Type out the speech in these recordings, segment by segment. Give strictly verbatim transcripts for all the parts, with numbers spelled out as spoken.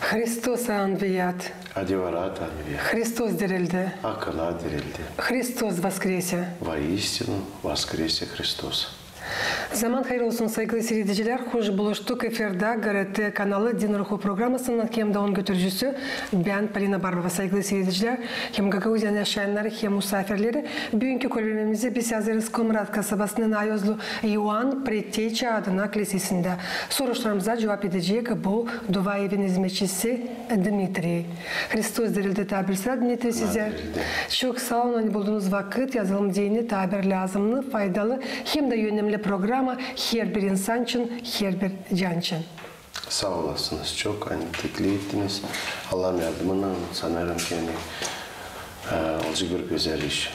Hristos anviat. Adevărat anviat. Hristos dirildi. Hakikaten dirildi. Hristos voskresä. Воистину воскресе Христос. Zaman hayır olsun, saygılı siiredicilär. Hoş buluştuk efirdä GRT kanalı Din Ruhu programasının hem dä onun götürücüsü bän, Polina Barbova. Saygılı siiredicilär, hem Gagauziyanın yaşayannarı, hem musaafirleri. Büünkü körülmemizdä biz hazırız Komrat kasabasının Ayozlu İoan Pretteçä adına klisesindä. Soruşlarımıza cuvap edecek bu duaevin izmetçisi Dmitriy. Hristos dirildi, taa bir sıra, Dmitriy, sizä. Çok saa olun, ani buldunuz vakıt yazalım deyni taa bir lääzımnı, faydalı hem dä önemli programa herbir insan için, herbir can için. Saa olasınız çok, ani teklif ettiniz. Allahın yardımınnan sanêrım ki, ani, e, olacek bir gözäl iş.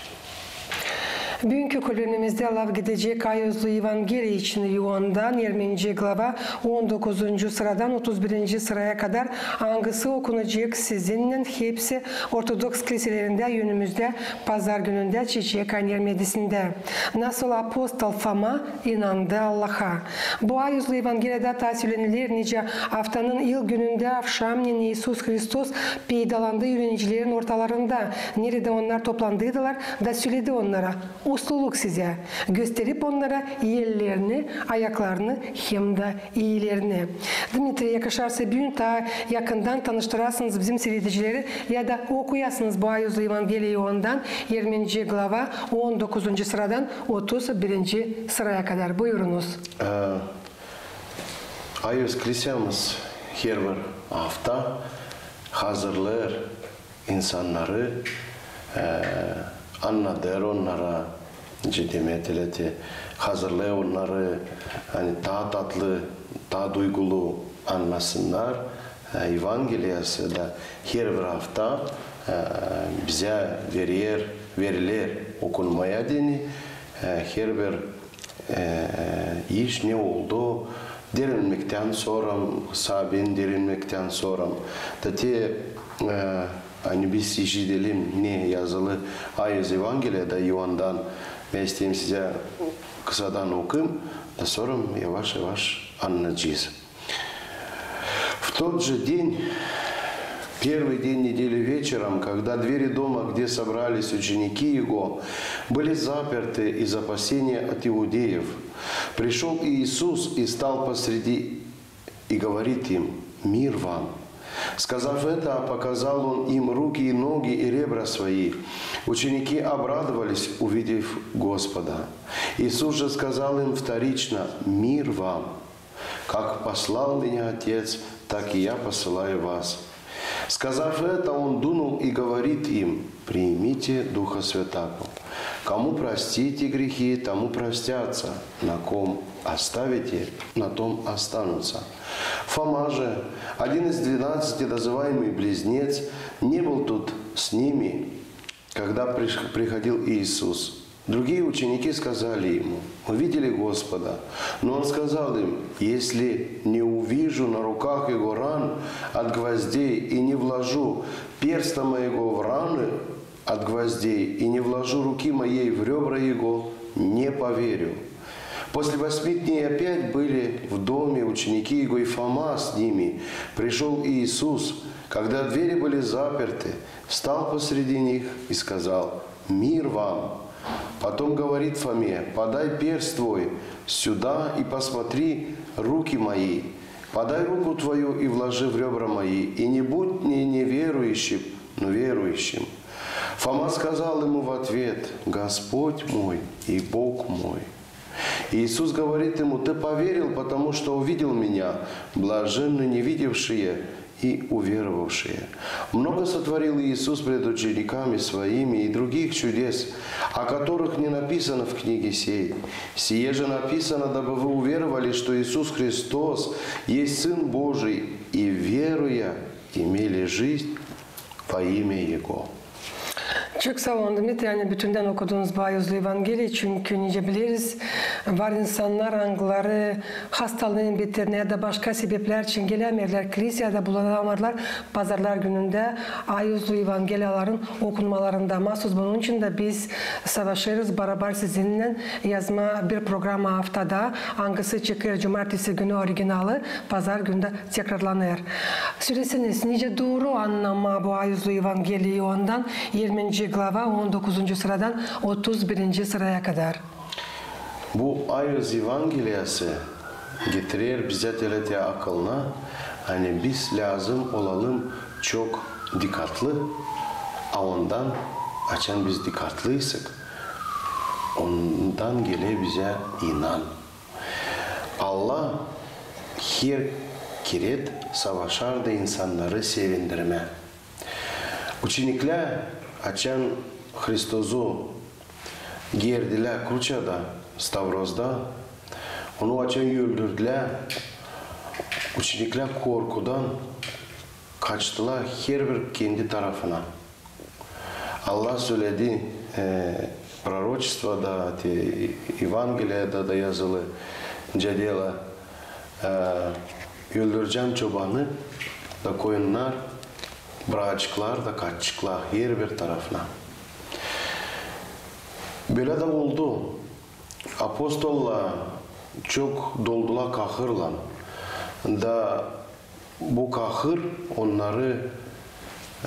Büünkü körülmemizdä laf gidecek Ayozlu Evangeliya için İoandan, ermenicä glava, on dokuzuncu sıradan otuz birinci sıraya kadar, angısı okunacek sizinnän hepsi ortodoks kliselerindä önümüzdä pazar günündä çeçek anermedisindä. Nasıl apostol Foma inandı Allaha. Bu Ayozlu Evangeliyada taa sölenilär, nicä aftanın ilk günündä avşamnen İisus Hristos peydalandı üürenicilerin ortalarında, neredä onnar toplandıydılar, da söledi onnara: "Usluluk sizä", gösterip onnara ellerini, ayaklarını hem dä iilerini. Dmitriy, yakışarsa, büün taa yakından tanıştırasınız bizim siiredicileri ya da okuyasınız bu Ayozlu Evangeliya İoandan, ermenicä glava, on dokuzuncu sıradan otuz birinci sıraya kadar. Buyurunuz. E, Ayoz kliseamız herbir afta hazırlêêr insannarı, e, annadêr onnara, nicä demäk, te hazırlêêr onnarı, ani taa tatlı, taa duygulu annasınnar, e, Evangeliyası da herbir afta, e, bizä verer, veriler okunmaa deyni, e, herbir e, iş ne oldu, dirilmektän sora, sabaadan dirilmektän sora. Da te, e, ani biz işidelim, ne yazılı Ayoz Evangeliyada İoandan, bän isteerim sizä kısadan okuyım, da sora yavaş-yavaş annayacez. В тот же день, первый день недели вечером, когда двери дома, где собрались ученики Его, были заперты из опасения от иудеев, пришёл Иисус и стал посреди и говорит им: «Мир вам». Сказав это, показал Он им руки и ноги и ребра свои. Ученики обрадовались, увидев Господа. Иисус же сказал им вторично: «Мир вам». Как послал Меня Отец, так и Я посылаю вас. Сказав это, Он дунул и говорит им: «Примите Духа Святаго. Кому простите грехи, тому простятся, на ком оставите, на том останутся». Фома же, один из двенадцати, называемый Близнец, не был тут с ними, когда приш-, приходил Иисус. Другие ученики сказали Ему: «Мы видели Господа». Но Он сказал им: «Если не увижу на руках Его ран от гвоздей и не вложу перста моего в раны от гвоздей и не вложу руки моей в ребра Его, не поверю». После восьми дней опять были в доме ученики Его, и Фома с ними. Пришёл Иисус, когда двери были заперты, встал посреди них и сказал: «Мир вам!» Потом говорит Фоме: «Подай перст твой сюда и посмотри руки мои. Подай руку твою и вложи в ребра мои, и не будь мне неверующим, но верующим». Фома сказал Ему в ответ: «Господь мой и Бог мой». Иисус говорит ему: «Ты поверил, потому что увидел Меня. Блаженны невидевшие и уверовавшие». Много сотворил Иисус пред учениками Своими и других чудес, о которых не написано в книге сей. Сие же написано, дабы вы уверовали, что Иисус Христос есть Сын Божий, и, веруя, имели жизнь во имя Его. Çok saa olun, Dmitriy, ani bütündän okudunuz bu ayuzlu Evangeliyi, çünkü, nicä bileriz, var insannar, angıları hastalıın beterinä ya da başka sebeplär için gelämeerlär kiliseyä ya da bulunamêêrlar pazarlar günündä ayuzlu Evangeliyaların okunmalarında. Maasuz bunun için dä biz savaşêrız barabar sizinnän yazmaa bir programa aftada, angısı çıkêr cumartesi günü originalı, pazar günü dä tekrarlanêr. Söleseniz, nicä dooru annamaa bu ayuzlu Evangeliyi, ondan irminci glava, on dokuzuncu sıradan otuz birinci sıraya kadar? Bu ayuz Evangeliyası getirer bizä te akılına, ani biz lääzım olalım çok dikatlı, a ondan, açan biz dikatlıysak, ondan geler bizä inan. Allah her keret savaşar da insannarı sevindirmää. Uçeniklär, açan Hristozu gerdilär kruçada, stavrozda, onu açan öldürdülär, uçeniklär korkudan kaçtılar herbir kendi tarafına. Allah söledi, e, proroçestvada, te, Evangeliyada da yazılı, nicä dela, e, öldürecäm çobanı, da koyunnar brakaceklar da kaçaceklar herbir tarafına. Bölä dä oldu. Apostollar çok doldular kahırlan. Da bu kahır onnarı,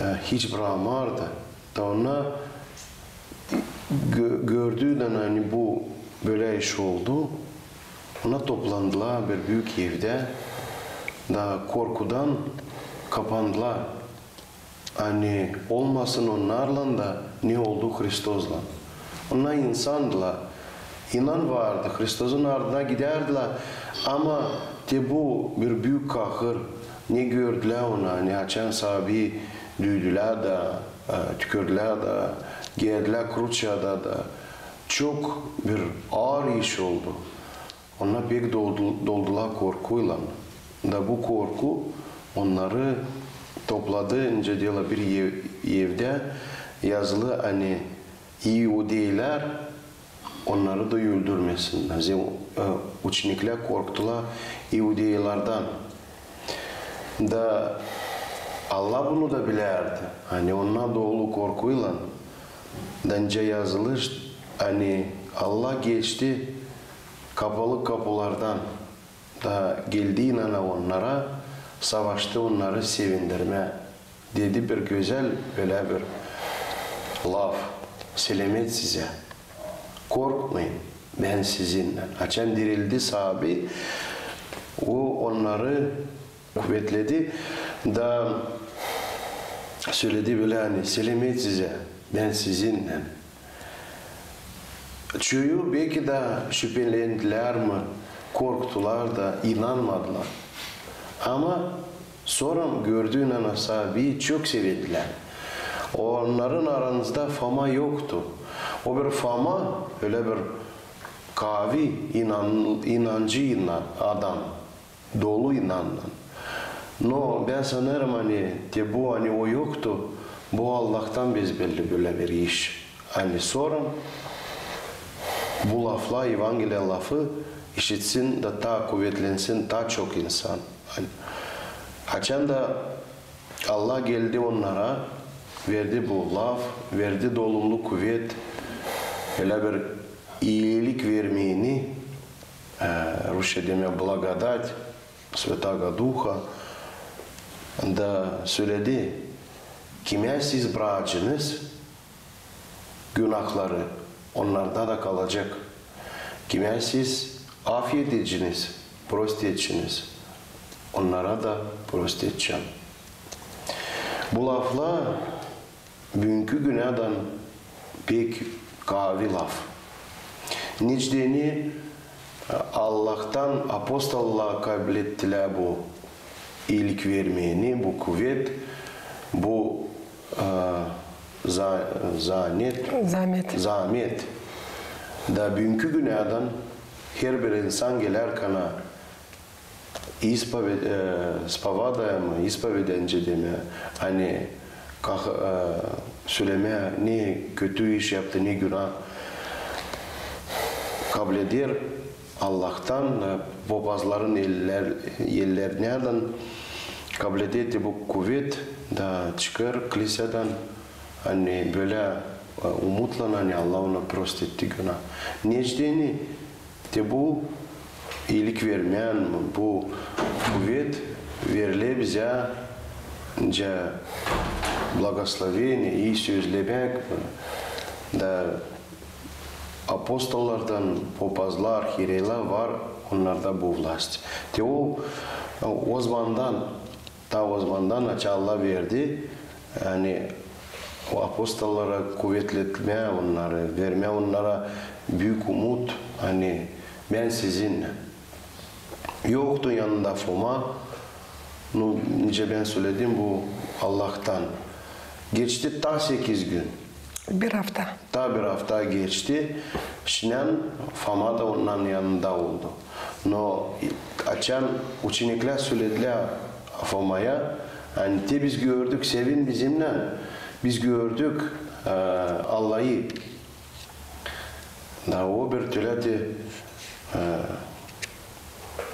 e, hiç brakmadı. Da onnar gö-, gördüynän, ani bu bölä iş oldu, onnar toplandılar bir büük evdä, da korkudan kapandılar. Ani olmasın onnarlan da ne oldu Hristozlan. Onnar insandılar, inan vardı, Hristozun ardına gidärdilär, ama te bu bir büük kahır, ne gördülär onu, ani açan saabi düydülär da, e, tükürdülär da, gerdilär kruçada da, çok bir aar iş oldu. Onnar pek doldu-, doldular korkuylan. Da bu korku onnarı topladı, nicä dela bir ev-, evdä yazılı, ani iudeylär onnarı da öldürmesin. Zem-, e, uçeniklär korktular iudeylärdan. Da Allah bunu da bilärdi. Ani onnar dolu korkuylan. Da nicä yazılı, ani Allah geçti kapalı kapulardan da geldi inana onnara, savaştı onnarı sevindirmää. Dedi bir gözäl bölä bir laf: "Selamet sizä. Korkmayın, bän sizinnän." Açan dirildi saabi, o onnarı kuvetledi da söledi bölä, ani: "Selamet sizä, bän sizinnän." Çoyu beki dä şüpelendilär mi, korktular da inanmadılar. Ama sora gördüynän saabi çok sevindilär. Onnarın aranızda Foma yoktu. O bir Foma, ölä bir kaavi inan-, inancı inan-, adam. Dolu inannan. No bän sanêrım, ani te bu, ani o yoktu, bu Allahtan bezbelli bölä bir iş. Ani sora bu laflar, Evangeliya lafı işitsin da taa kuvetlensin taa çok insan. Ani açan da Allah geldi onnara, verdi bu laf, verdi dolumlu kuvet, ölä bir iilik vermeeni, e, rusça demää благодать Svetaga Duha, da söledi: "Kimä siz brakacınız günahları, onnarda da kalacek. Kimä siz afedeciniz, prost edeciniz, onnara da prost edecäm." Bu laflar büünkü günädän pek kaavi laf. Nicä deyni, Allahtan apostollar kablettilär bu iilik vermeeni, bu kuvet, bu, e, za-, zanet, Zaamet. Zaamet. Da büünkü günädän herbir insan gelärkana ispoved-, e, spovedajemo, ispovedajemo, ani kah-, e, sölemää, ne kötü iş yaptı, ne günah. Kableder Allahtan, e, popazların eller, ellerinnän, kableder te bu kuvet da çıkêr klisedän, ani bölä, e, umutlan, ani Allah ona prost etti günah. Neçin de te bu iilik vermän, bu kuvet verilä bizä, nicä blagoslovenie, ii sözlemäk, da apostollardan popazlar, arhiyereylär var, onnarda bu vlast. Te o, o zamandan, taa o zamandan, açan Allah verdi, ani o apostollara kuvetletmää onnarı, vermää onnara büük umut, ani bän sizinnän. Yoktu yanında Foma, nu, nicä bän söledim, bu Allahtan. Geçti taa sekiz gün. Bir afta. Taa bir afta geçti. Şindän Foma da onnan yanında oldu. No, açan uçiniklär söledilär Fomaya, ani te biz gördük, sevin bizimnän, biz gördük, e, Allahı. Da o bir tölä te, e,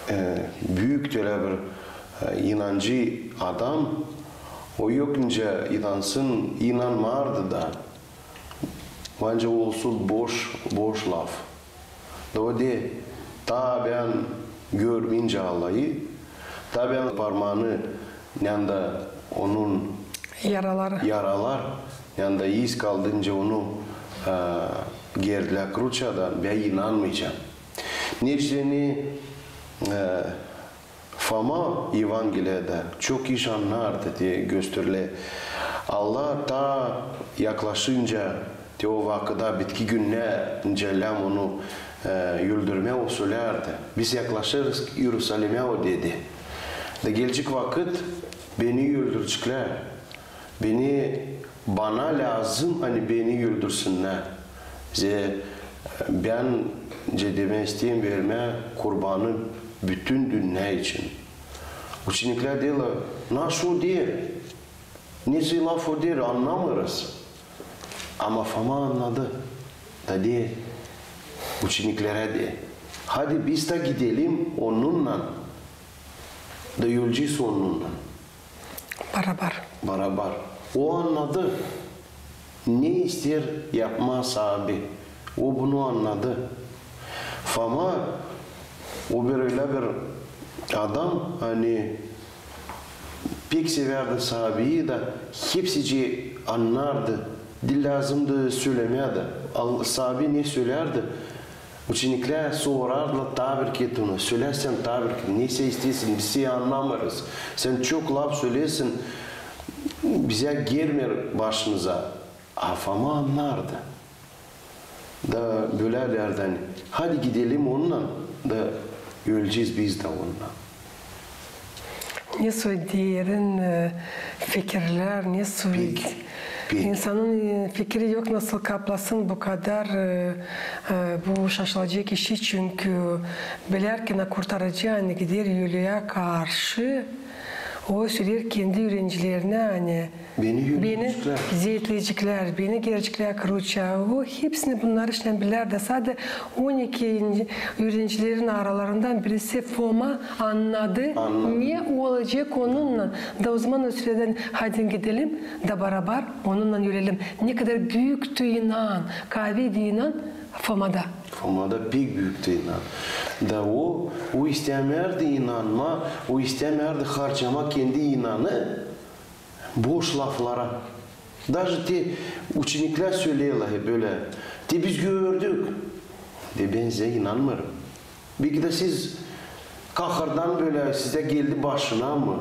e, büük tölä bir, e, inancı adam, o yok nicä inansın, inanmardı da. Bence olsun boş, boş laf. Da o deer, taa bän görmeycä Allahı, taa bän parmaanı, nända onun yaraları, yaralar, nända iz kaldınca onu, e, gerdilär kruçadan, bän inanmayacam. Neçin de, e, Foma Evangeliyada çok iş annardı te gösterilä. Allah taa yaklaşınca, te o vakıda bitki gününä, nicä lääm onu, e, öldürmää, o sölärdi: "Biz yaklaşêrız İerusalimä", o dedi. Da gelecek vakıt beni öldüreceklär. Beni, bana lääzım, ani beni öldürsinnär. Zerä bän, nicä demää, isteerim vermää kurbanı bütün dünnä için. Uçiniklär deerlär: "Naşı o deer? Nesoy laf o deer, annamêêrız." Ama Foma annadı. Da deer, uçiniklerä deer: "Hadi biz dä gidelim onunnan, da ölecez onunnan." Barabar. Barabar. O annadı, ne isteer yapmaa saabi. O bunu annadı. Foma, o bir ölä bir adam, ani pek sevärdi saabiyi da hepsicii annardı. Diil lääzımdı sölemää dä. Al-, saabi ne sölärdi, uçiniklär sorardılar taa bir kerä ona: "Sölä sän taa bir kerä, ne sän isteersin, biz seni annamêêrız. Sän çok laf söleersin, bizä gelmeer başımıza." A Foma annardı. Da bölä därdi, ani: "Hadi gidelim onunnan, da ölecez biz dä onunnan." Nesoy derin, e, fikirlär, nesoy... Pek, pek. İnsanın, e, fikri yok nasıl kaplasın bu kadar, e, e, bu şaşılacek işi, çünkü bilärkän kurtarıcı, ani gider ölüyä karşı, o söleer kendi üürenicilerinä, ani beni, beni öldüreceklär, zeetleyeceklär, beni gereceklär kruça. O hepsini, bunnarı iştän bilärdi. Sade on iki üürenicilerin aralarından birisi Foma annadı, annadı, ne olacek onunnan. Da o zaman o söleer: "Hadi gidelim, da barabar onunnan ölelim." Ne kadar büüktü inan, kaavi inan Fomada. Fomada pek büüktü inan. Da o, o istämärdi inanmaa, o istämärdi harcamaa kendi inanı boş laflara. Daje te uçiniklär söleerlär hep bölä: "Te biz gördük." De bän sizä inanmêêrım. Beki dä siz kahırdan bölä sizä geldi başına mı?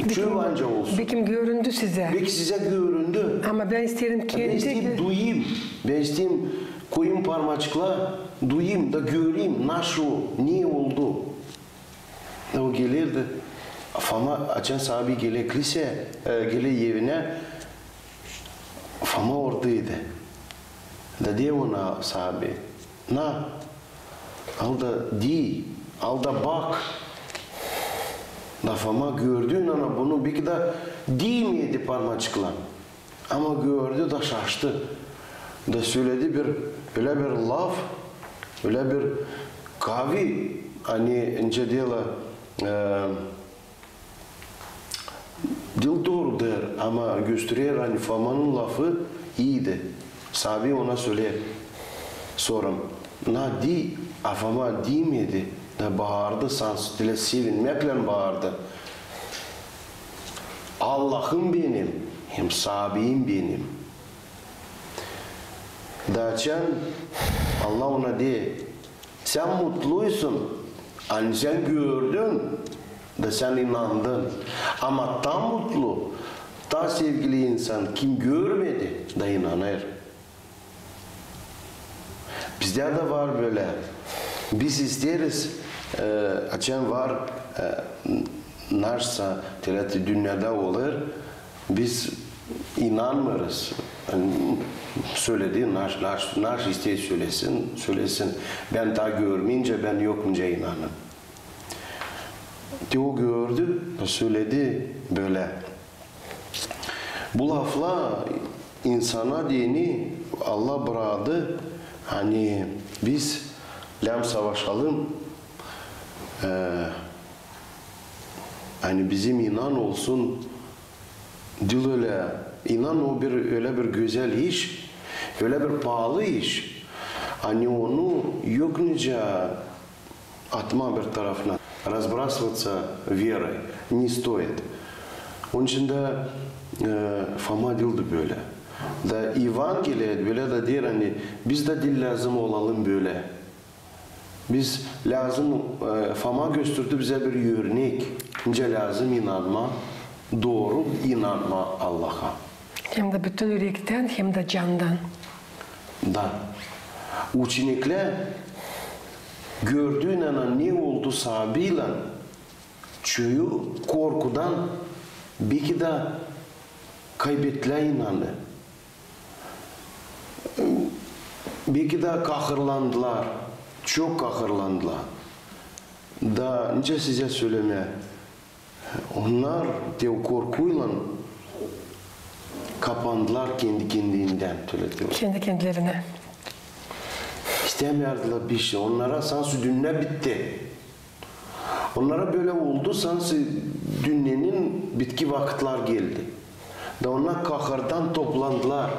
Beki, çöv anca olsun. Beki göründü sizä. Beki sizä göründü. Ama bän isteerim kendi... Bän isteerim duyayım. Bän isteerim koyayım parmaçıkla, duyayım da göreyim, naşı o, ne oldu. O gelerdi. Foma, açan saabi geler klisä, e, geler evinä, Foma oradaydı. Da deer ona saabi: "Na, al da diy, al da bak." Da Foma gördü, ana, bunu beki dä diymedi parmaçıklan. Ama gördü da şaştı. Da söledi bir, ölä bir laf, ölä bir kavi, ani nicä deerlär, e, diil dooru deer, ama gösterer, ani Fomanın lafı iidi. Saabi ona söleer. Sora: "Na di", a Foma diimedi, da baardı, sansın ölä sevinmäklän baardı: "Allahım benim, hem Saabim benim". Da açan Allah ona deer: "Sän mutluysun, ani sän gördün, da sän inandın. Ama taa mutlu, taa sevgili insan, kim görmedi, da inanêr". Bizdä dä var bölä. Biz isteeriz, e, açan var, e, naşsa, tölä te dünnedä olêr, biz inanmêêrız. Söledi, naş, naş, naş isteer sölesin, sölesin. Bän taa görmeyincä, bän yok nicä inanêrım. Te o gördü, söledi bölä. Bu laflar insana deyni Allah bıraktı, ani biz lääzım savaşalım, e, ani bizim inan olsun, diil ölä, inan o bir, ölä bir gözäl iş, ölä bir paalı iş, ani onu yok nicä atmaa bir tarafına. Разбрасываться верой не стоит. Onun için dä, e, Foma diildi bölä. Da Evangeliya bölä dä deer, ani biz dä diil lääzım olalım bölä. Biz lääzım, e, Foma gösterdi bizä bir örnek, nicä lääzım inanmaa, dooru inanmaa Allaha. Hem dä bütün ürektän, hem dä candan. Da. Uçeniklär gördüynän, ne oldu Saabiylän, çoyu korkudan beki dä kaybettilär inanı. Beki dä kahırlandılar, çok kahırlandılar. Da nicä sizä sölemää, onnar te o korkuylan kapandılar kendi-kendindän, tölä te. Kendi-kendilerinä. İstämeerdilär bişey. Onnara sansın dünnä bitti. Onnara bölä oldu, sansın dünnenin bitki vakıtlar geldi. Da onnar kahırdan toplandılar.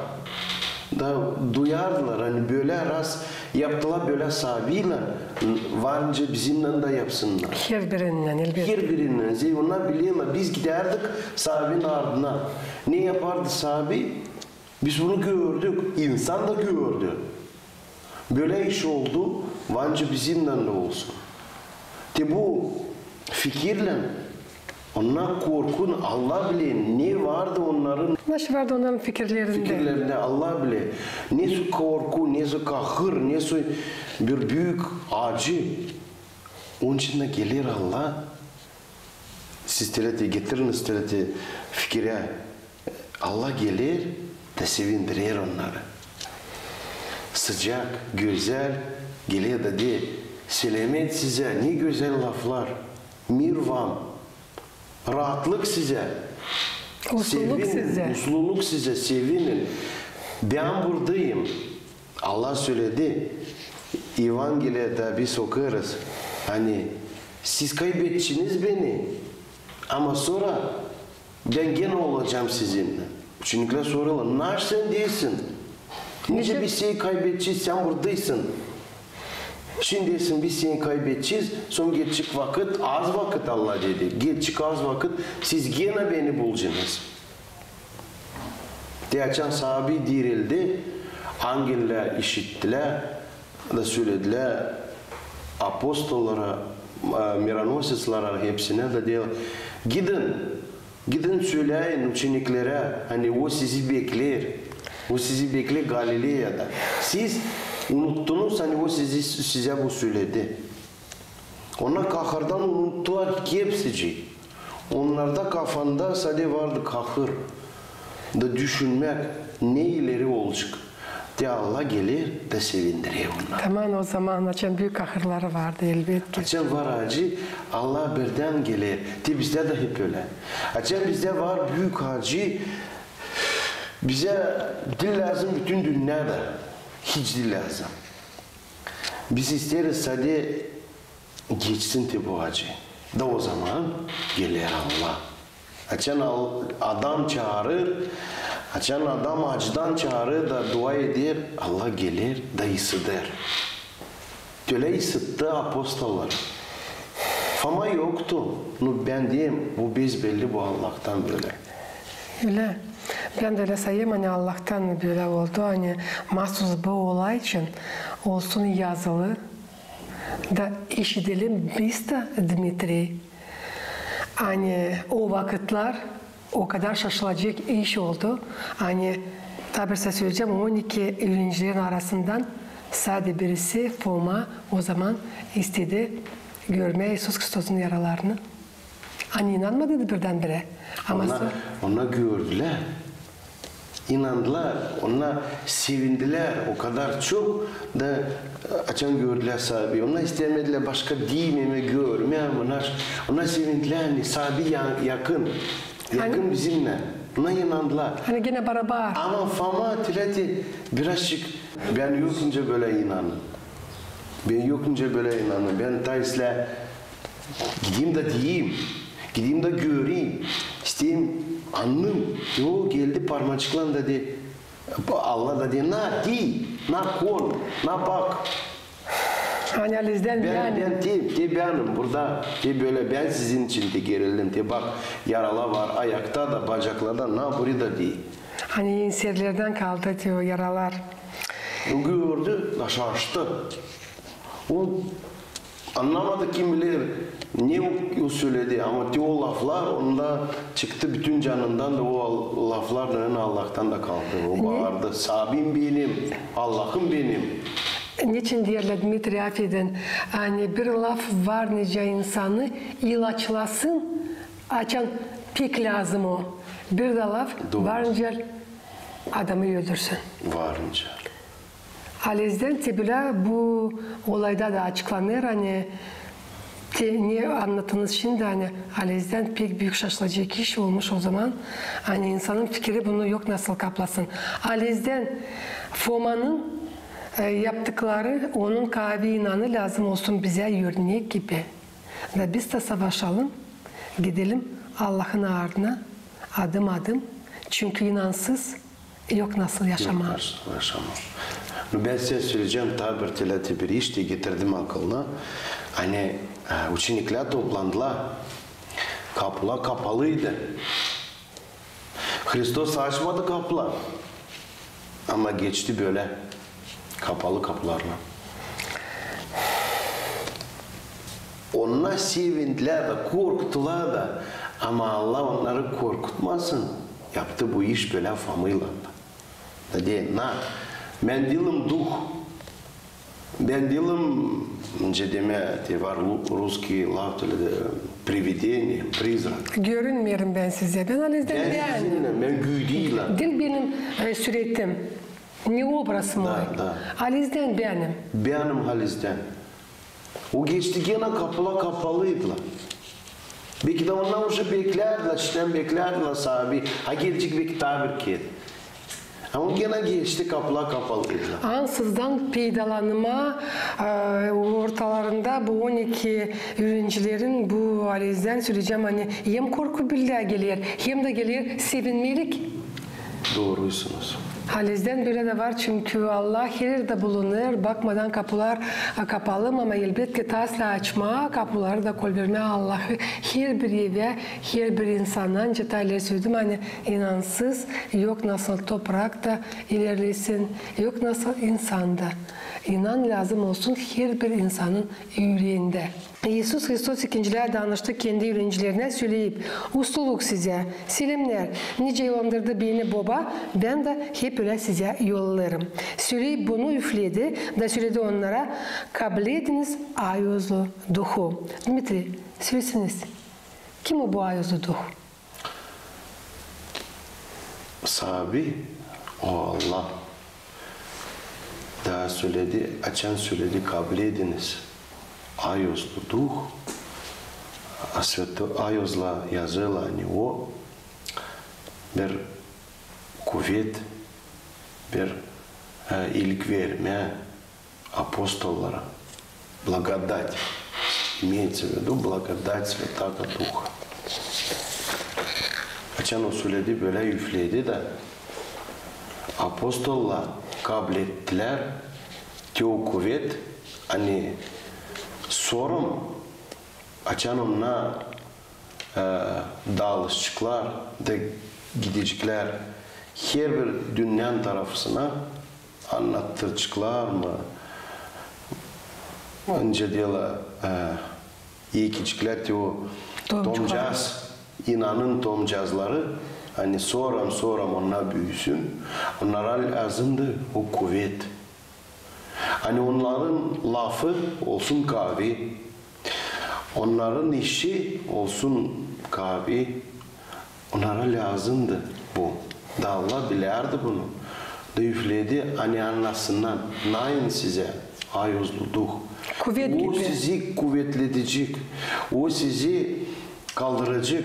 Da duyardılar, ani bölä raz yaptılar bölä Saabiylän, var nicä bizimnän dä yapsınnar. Herbirinnän, elbetki. Herbirinnän. Zerä onnar bilerlär, biz gidärdik Saabinin ardına. Ne yapardı Saabi? Biz bunu gördük, insan da gördü. Bölä iş oldu, var nicä bizimnän dä olsun. Te bu fikirlän, onnar korkun, Allah biler, ne vardı onnarın. Neşey vardı onnarın fikirlerindä? Fikirlerindä Allah biler. Nesoy korku, nesoy kahır, nesoy bir büük acı. Onun için dä geler Allah. Siz tölä te getiriniz, tölä te fikirä. Allah geler da sevindirer onnarı. Sıcak, gözäl, geler da deer: "Selamet sizä", ne gözäl laflar. "Mir vam", raatlık sizä. Usluluk sizä. Usluluk sizä, sevinin. Bän buradayım. Allah söledi, Evangeliyada biz okuyêrız, ani siz kaybedeceniz beni, ama sora bän genä olacam sizinnän. Uçeniklär sorêrlar: "Naş sän deersin? Nicä biz seni kaybedecez, sän buradaysın?" "Şindi, deersin, biz seni kaybedecez, sora geçecek vakıt, az vakıt, Allah dedi, geçecek az vakıt, siz genä beni bulacenız." Te açan saabi dirildi, angellär işittilär da söledilär apostollara, e, mironoseclara, hepsinä da deerlär: "Gidin, gidin, söläyin uçeniklerä, ani o sizi bekleer, o sizi bekleer Galileyada. Siz unuttunuz, ani o sizi, sizä bu söledi." Onnar kahırdan unuttular hepsicii. Onnarda kafanda sade vardı kahır da düşünmäk, ne ileri olacek. Te Allah geler da sevindirer onnarı. Taman o zaman, açan büük kahırları vardı, elbetki. Açan var acı, Allah birdän geler. Te bizdä dä hep ölä. Açan bizdä var büük acı, Bizä diil lääzım bütün dünnä dä. Hiç diil lääzım. Biz isteeriz, sade geçsin te bu acı. Da ozaman geler Allah. Açan Al-, adam çaarêr, açan adam acıdan çaarêr da dua eder, Allah geler da iseder. Tölä isetti apostollar. Foma yoktu. Nu, bän deerim, bu bezbelli, bu Allahtan bölä. Ölä. Bän dä ölä sayêrım, ani Allahtan bölä oldu, ani maasuz bu olay için olsun yazılı da işidelim biz dä, Dmitriy. Ani o vakıtlar o kadar şaşılacek iş oldu. Ani, tabi, söleyecäm, on iki üürenicilerinnän arasından sade birisi, Foma, ozaman istedi görmää İisus Hristosun yaralarını. Ani inanmadıydı birdän-birä. Ama onnar, sora onnar gördülär. İnandılar, onnar sevindilär o kadar çok da, açan gördülär saabi. Onnar istämedilär başka diimemää, görmää, onnar, onnar sevindilär, ani saabi ya-, yakın, yakın bizimnän. Onnar inandılar. Ani genä barabar. Ama Foma tiledi birazçık, bän yokunca bölä inandım. Bän yokunca bölä inandım. Bän taa islää gideyim da deyim, gideyim da göreyim. İsteyim, annayım. E, o geldi parmaçıklan da de, Allah da de, na, diy, na, kon, na, bak. Ani alizdän bän, bän, te, te bänim burada, te bölä bän sizin için te gerildim, te bak, yaralar var ayakta da, bacaklarda, na, burada diy. Ani enserlerdän kaldı te o yaralar. O gördü da şaştı. O annamadı, kim biler, ne o, o söledi, ama te o laflar onda çıktı bütün canından da, o al-, laflar da Allahtan da kaldı. O baardı: "Saabim benim, Allahım benim." Neçin deerlär, Dmitriy, afedin, ani bir laf var nicä insanı ilaçlasın, açan pek lääzım o. Bir dä laf var nicä adamı öldürsün. Var nicä. Alizdän te bölä bu olayda da açıklanêr, ani te ne annadınız şindi, ani alizdän pek büük şaşılacek iş olmuş ozaman, ani insanın fikiri bunu yok nasıl kaplasın. Alizdän Fomanın, e, yaptıkları, onun kaavi inanı lääzım olsun bizä örnek gibi. Da biz dä savaşalım, gidelim Allahın aardına adım-adım, çünkü inansız yok nasıl yaşamaa. Yok nasıl yaşamaa. Nu, bän sizä söleyecäm taa bir tilä te bir iş te getirdim akılına. Ani, e, uçeniklär toplandılar. Kapular kapalıydı. Hristos açmadı kapular. Ama geçti bölä kapalı kapularlan. Onnar sevindilär da, korktular da, ama Allah onnarı korkutmasın, yaptı bu iş bölä Fomaylan da. Da deer: "Na, bän diilim duh, bän diilim", nicä demää, te var ru-, russkiy laf, öölä dä, привидение, призрак. Görünmeerim bän sizä. Bän alizdän bän. Bän sizinnän, bän güüdüylän. Diil benim, e, süretim. Ne obraz moy. Da, da. Alizdän bänim. Bänim alizdän. O geçti, genä kapular kapalıydılar. Beki dä onnar uje beklärdilär, şindän beklärdilär saabi. A gelecek beki taa bir kerä. Ama genä geçti, kapular kapalıydılar. Ansızdan peydalanmaa, e, ortalarında bu on iki üürenicilerin bu alizdän söleyecäm, ani hem korku billää geler, hem dä geler sevinmelik. Doorusunuz. Alizdän bölä dä var, çünkü Allah her erdä bulunêr, bakmadan kapular, a, kapalı, ama elbetki taa islää açmaa kapuları da kolbermää Allahı her bir evä, her bir insana. Nicä taa ileri söledim, ani inansız yok nasıl toprakta ilerlesin, yok nasıl insanda. İnan lääzım olsun her bir insanın üüreendä. İisus Hristos ikincilää danıştı kendi üürenicilerinä, söleyip: "Uslu luk sizä, selemnär. Nicä yollandırdı beni Boba, bän dä hep ölä sizä yollêêrım." Söleyip bunu, üfledi da söledi onnara: "Kablediniz Ayozlu Duhu." Dmitriy, söleseniz, kim o bu Ayozlu Duh? Saabi o Allah. Taa söledi, açan söledi: "Kablediniz Ayozlu Duh", a Svetö Ayozla yazêrlar, ani o bir kuvet, bir e, iilik vermää apostollara. Благодать. Имеется в виду благодать Святаго Духа. Açan o söledi, bölä üfledi da, apostollar kablettilär te o kuvet, ani sora, açan onnar e, daalışaceklar da gideceklär herbir dünnenin tarafısına, annattıraceklar mı, nicä deerlär, e, ekecekler te o tomcaz, inanın tomcazları, ani sora, sora onnar büüsün, onnara lääzımdı o kuvet. Ani onnarın lafı olsun kaavi, onnarın işi olsun kaavi, onnara lääzımdı bu. Da Allah bilärdi bunu. Da üfledi, ani annasınnar, nayin sizä, ayozlu duh. Kuvet gibi. O sizi kuvetledecek, o sizi kaldıracek,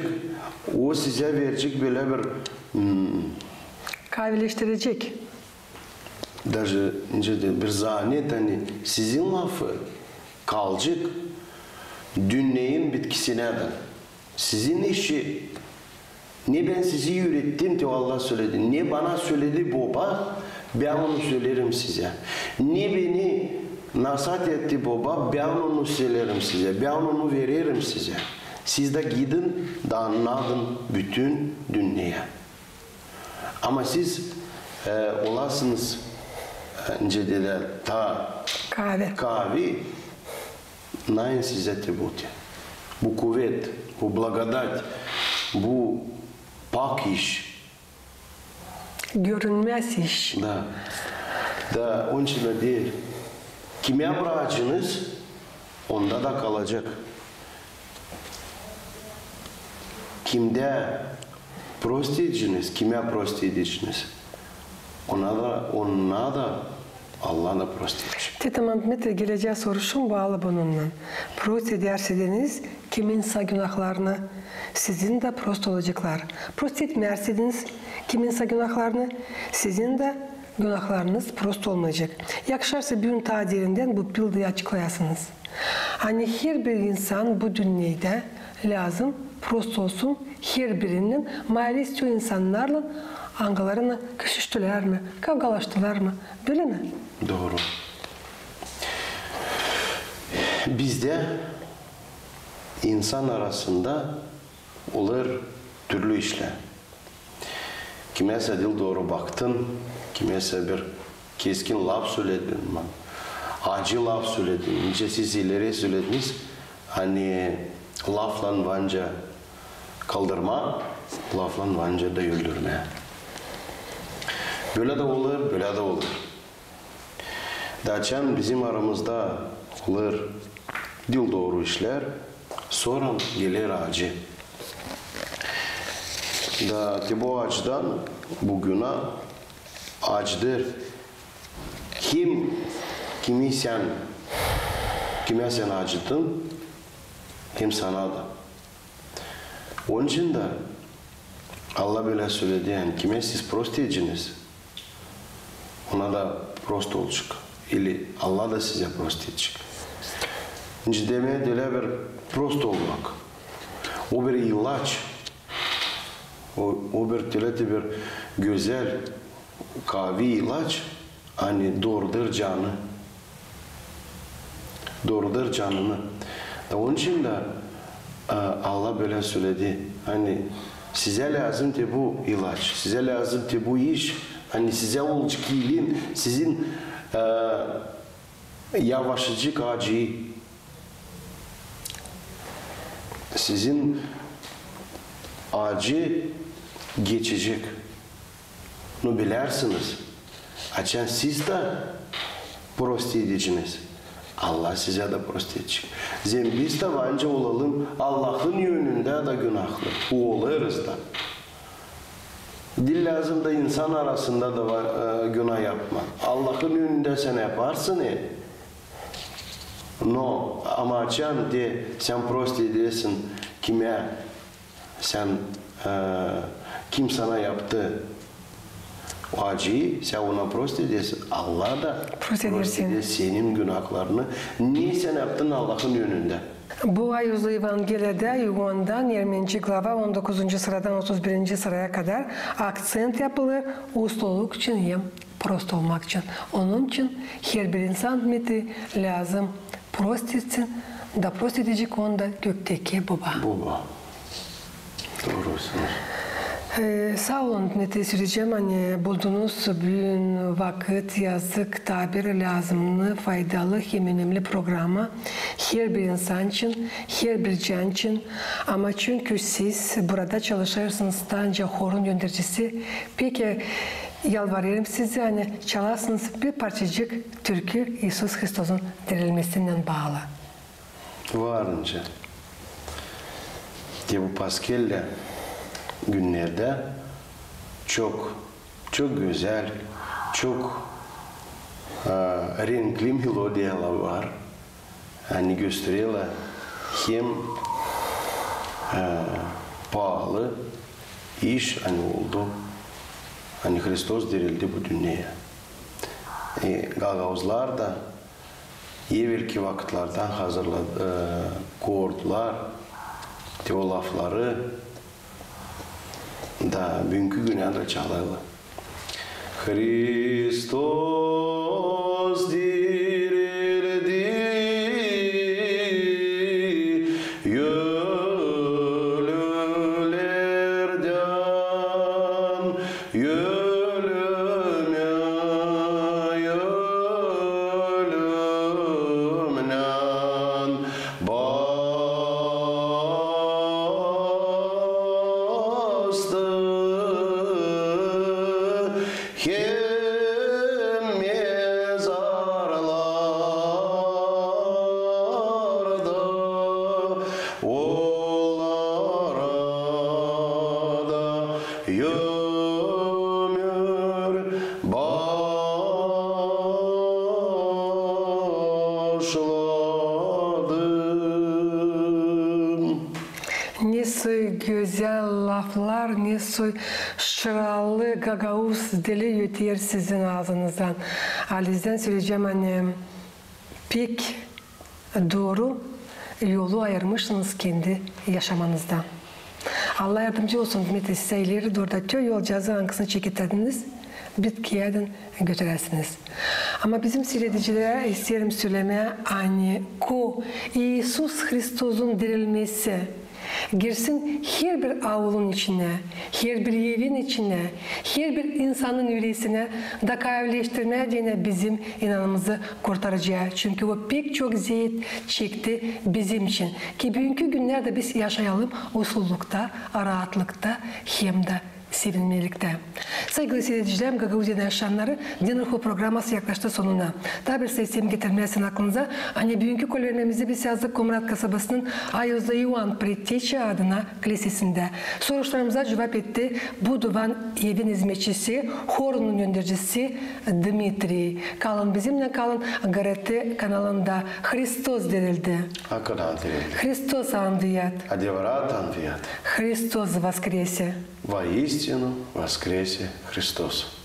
o sizä verecek bölä bir, hmm, kaavileştirecek. Даже, nicä deerlär, bir zanet, ani sizin lafı kalacek dünnenin bitkisinä dä. Sizin işi, ne bän sizi üürettim, te Allah söledi, ne bana söledi Boba, bän onu söleerim sizä. Ne beni nasat etti Boba, bän onu söleerim sizä, bän onu vererim sizä. Siz dä gidin da annadın bütün dünneyä. Ama siz, e, olasınız, e, nicä deerlär, taa kaavi. Kaavi, nayin sizä te bu te. Bu kuvet, bu благодать, bu pak iş. Görünmäz iş. Da. Da, onun için dä deer, kimä bırakacınız, onda da kalacek. Kimdä prost edeceniz, kimä prost edeceniz, ona da, ona da Allah da prost edecek. Teta Mantmitra, gelecää soruşum baalı bununnan. Prost edärsäniz kiminsä günahlarını, sizin dä prost olaceklar. Prost etmärsäniz kiminsä günahlarını, sizin dä günahlarınız prost olmayacek. Yakışarsa büün taa derindän bu pildayı açıklayasınız. Ani herbir insan bu dünnedä lääzım prost olsun herbirinnän, maa isteer o insannarlan, angılarınnan küsüştülär mi, kavgalaştılar mı, bölä mi? Dooru. Bizdä insan arasında olêr türlü işlär. Kimäsä diil dooru baktın, kimäsä bir keskin laf söledin, acı laf söledin. Nicä siz ileri sölediniz, ani laflan var nicä kaldırmaa, laflan var nicä dä öldürmää. Bölä dä olêr, bölä dä olêr. Da açan bizim aramızda olêr diil dooru işlär, sora geler acı. Da te bu acıdan büün acıdır. Kim, kimi sän, kimä sän acıdın, hem sana da. Onun için dä Allah bölä söledi, ani kimä siz prost edeceniz, ona da prost olacek. Ili Allah da sizä prost edecek. Nicä deerlär, bir prost olmak. O bir ilaç. O, o bir tölä te bir gözäl, kaavi ilaç, ani doorudur canı. Doorudur canını. Da onun için dä, e, Allah bölä söledi, ani sizä lääzım te bu ilaç, sizä lääzım te bu iş, ani sizä olacek iilin, sizin, e, yavaşacek acı, sizin acı geçecek. No bilersiniz, açan siz dä prost edeceniz, Allah sizä dä prost edecek. Zerä biz dä var nicä olalım Allahın önündä dä günahlı. Olêrız da. Diil lääzım da insan arasında da var, e, günah yapmaa. Allahın önündä sän yaparsın, e. No, ama açan te sän prost edersin kimä sän, e, kim sana yaptı Acıyı sän ona prost edersin, Allah da prost eder senin günahlarını. Ne sän yaptın Allahın önündä? Bu ayuzlu Evangeliyada İoandan, irminci glava, on dokuzuncu sıradan otuz birinci sıraya kadar akcent yapılêr usluluk için hem prost olmak için. Onun için herbir insan, Dmitriy, lääzım prost etsin, da prost edecek onu da gökteki Boba. Boba. Dooru. E, saa olun, Dmitriy, söleyecäm, ani buldunuz büün vakıt yazıp taa bir lääzımnı, faydalı hem önemli programa herbir insan için, herbir can için. Ama çünkü siz burada çalışêrsınız taa ancak horun öndercisi, peki, yalvarêrım sizi, ani çalasınız bir parçacık türkü İisus Hristosun dirilmesindän baalı. Varınca. Te bu paskelli günnerdä çok, çok gözäl, çok, a, renkli melodiyalar var. Ani göstereler hem, a, paalı iş, ani oldu, ani Hristos dirildi bu dünneyä. E, gagauzlar da evelki vakıtlardan hazırla-, e, kordular te o lafları da büünkü günä dä çalêrlar. Hristos dirildi ölülerdän, ölümü ölümnän bastı. Hem mezarlarda onlara da ömür başladı. Ne soy gözäl laflar, ne soy şıralı gagauz dili öter sizin aazınızdan. Halizdän söleyecäm, ani pek dooru yolu ayırmışsınız kendi yaşamanızda. Allah yardımcı olsun, Dmitriy, sizä ileri dooru da te yolcaazı, angısını çeketerdiniz, bitkiyädän götüräsiniz. Ama bizim siiredicilerä isteerim sölemää, ani ko İisus Hristosun dirilmesi girsin herbir aulun içinä, herbir evin içinä, herbir insanın üreesinä, da kaavileştirmää deyni bizim inanımızı kurtaracaa. Çünkü o pek çok zeet çekti bizim için. Ki büünkü günnerdä biz yaşayalım uslulukta, raatlıkta hem dä sevinmeliktä. Saygılı siiredicilerimiz, Gagauziyanın yaşayannarı, Din ruhu programası yaklaştı sonuna. Taa bir şey isteerim getirmää sizin aklınıza, ani büünkü kolvermemizi biz yazdık Komrat kasabasının Ayuzlu İoan Predteçi adına klisesindä. Soruşlarımıza cuvap etti bu duvan evin izmetçisi, horunun öndercisi Dmitriy. Kalın bizimnän, kalın GRT kanalında. Hristos dirildi. Hakikaten dirildi. Hristos andıyat. Adevărat andıyat. Hristos voskresä. Воистину воскресе Христос.